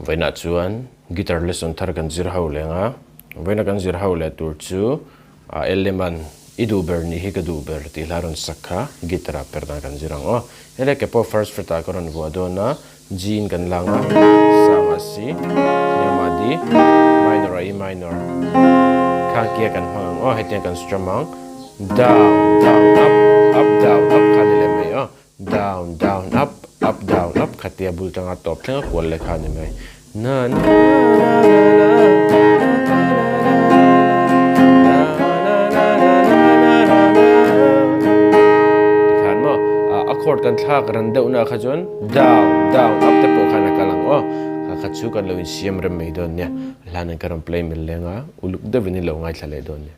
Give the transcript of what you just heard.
Vawiinah chuan guitar lesson thar kan zir ho leng a, vawiina kan zir ho leh tur chu Eleman i duh ber nih hi ka duh ber tih hla rawn sak kha guitar ah per dan kan zir ang aw. Helai ke pawh first fret ah ka rawn vuah dawn a, G in kan lang a, sang ah C, hniam ah D, minor ah E minor kha kia kan hmang ang aw, hetiang kan strum ang, down, down, up, up, down, up kha ni leh mai aw. Down, down, up, up, down, up khatia bul tanga tawp thleng a kual leh kha a ni mai. Na na na na na Tikhan maw a chord kan thlak ran deuh na kha chuan down, down, up te pawh khan a kal ang aw. Kha kha chu kan lo insiam rem mai dawn nia. Hlan in ka rawn play mel leng a, uluk deuhin i lo ngaithla leh dawn nia.